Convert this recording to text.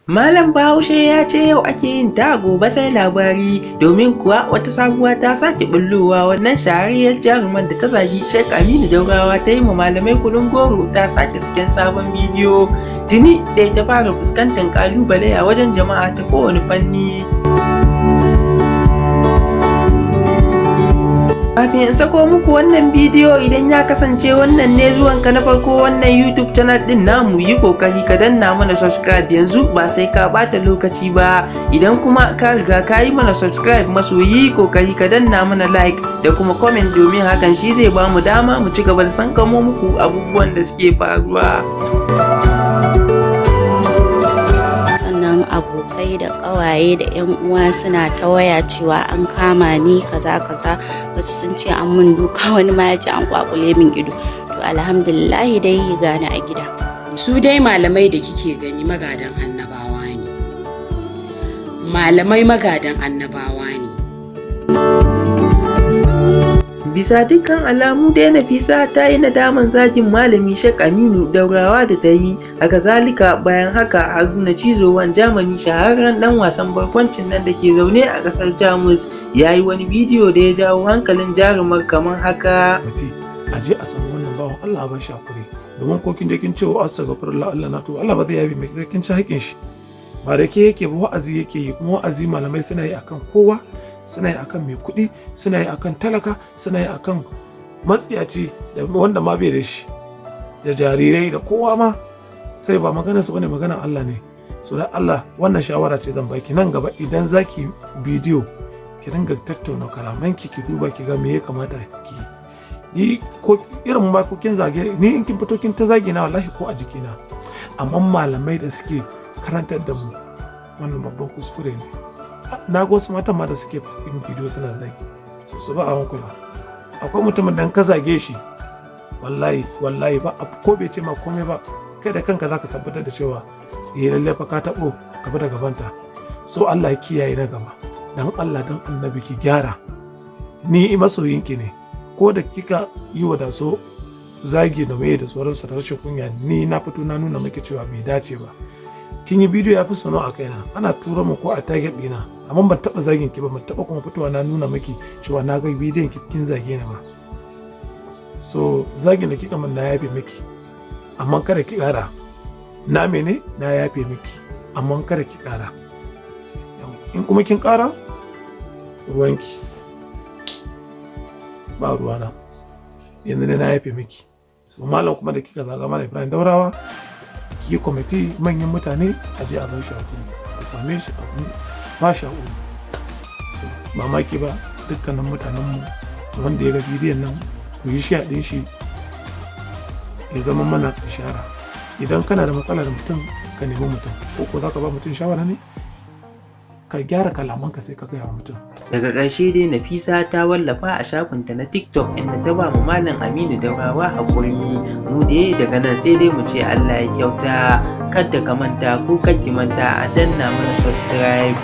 Malam Bahaushe ya ce yau ake yin ta, gobe sai labari, domin kuwa wata sabuwa ta sake bullowa. Wannan shahararriyar jaruman da ta zagi Sheikh Aminu Daurawa, ta yi ma malamai kuɗin goro, ta sake saken sabon bidiyo. Tuni dai ta fara fuskantar ƙalubale a wajen jama'a ta kowane fanni. Kafin in sako muku wannan bidiyo, idan ya kasance wannan ne zuwanka na farko wannan YouTube channel din namu, yi kokari ka danna mana subscribe yanzu, ba sai ka bata lokaci ba. Idan kuma ka riga ka yi mana subscribe, masoyi, kokari ka danna mana like da kuma comment, domin hakan shi zai bamu dama mu ci gaba da sankamo muku abubuwan da suke faruwa. Sannan abokai da ƙawaye da 'yan uwa suna ta waya cewa an kama ni, kaza kaza. Wasu sun ce an mun duka, wani ma ya ce an kwakule min ido. To, alhamdulillahi dai gani a gida. Su dai malamai da kike gani magadan annabawa ne. Malamai magadan annabawa ne. Bisa dukkan alamu dai Nafisa ta yi nadaman zagin malami Sheikh Aminu Daurawa da ta yi. Haka zalika, bayan haka, Haruna Cizo Wan Germany, shahararren dan wasan barkwancin nan da ke zaune a ƙasar Jamus, ya yi wani bidiyo da ya jawo hankalin jarumar kamar haka. A je a samu wannan bawan Allah, ba shi hakuri, domin ko kin je kin ce wa astaghfirullah, Allah na to, Allah ba zai yabe mai kin ci haƙin shi ba. Da ke yake ba, wa'azi yake yi. Kuma wa'azi malamai suna yi akan kowa, suna yi akan mai kuɗi, suna yi akan talaka, suna yi akan matsiyaci da wanda ma bai da shi, da jarirai, da kowa ma. Sai ba magana su bane, maganar Allah ne. So da Allah, wannan shawara ce zan baki: nan gaba idan zaki bidiyo, ki ringa tattauna kalamanki, ki duba ki ga me ya kamata ki yi. Ko irin ma ko kin zage ni, in kin fito kin ta zage na, wallahi ko a jikina. Amma malamai da suke karantar da mu, wannan babban kuskure ne. Na ga wasu matan ma da suke yin bidiyo suna zagi. So su ba a kula. Akwai mutumin da ka zage shi, wallahi wallahi ba ko bai ce ma komai ba, kai da kanka zaka tabbatar da cewa eh, lalle fa ka tabo gaba da gabanta. So Allah ya kiyaye na gaba. Dan Allah dan Annabi ki gyara. Ni masoyinki ne. Ko da kika yi wa da so zagi da mai da sauransu da rashin kunya, ni na fito na nuna miki cewa bai dace ba. Kin yi bidiyo ya fi sono a kaina, ana tura mu ko a target ɗina, amma ban taɓa zagin ki ba, ban taɓa kuma fitowa na nuna miki cewa na ga bidiyon ki kin zage ni ba. So zagin da kika min, na yafe miki, amma kada ki ƙara. Na mene, na yafe miki, amma kada ki ƙara. In kuma kin ƙara, ruwanki, ba ruwana. Yanzu ne na yafe miki. So malam kuma da kika zaga, Malam Ibrahim Daurawa, ki yi kwamiti, manyan mutane, a je a bar shi hakuri, a same shi a ba shi hakuri. So mamaki ba dukkanin mutanenmu wanda ya ga bidiyon nan, ku yi shi ɗin shi ya zama mana ishara. Idan kana da matsala da mutum, ka nemi mutum, ko ko za ka ba mutum shawara ne, ka gyara kalamanka sai ka gaya wa mutum. Daga ƙarshe dai Nafisa ta wallafa a shafinta na TikTok inda ta ba mu Malam Aminu Daurawa haƙuri. Mu dai daga nan sai dai mu ce Allah ya kyauta. Kada ka manta ko ki manta a danna mana subscribe.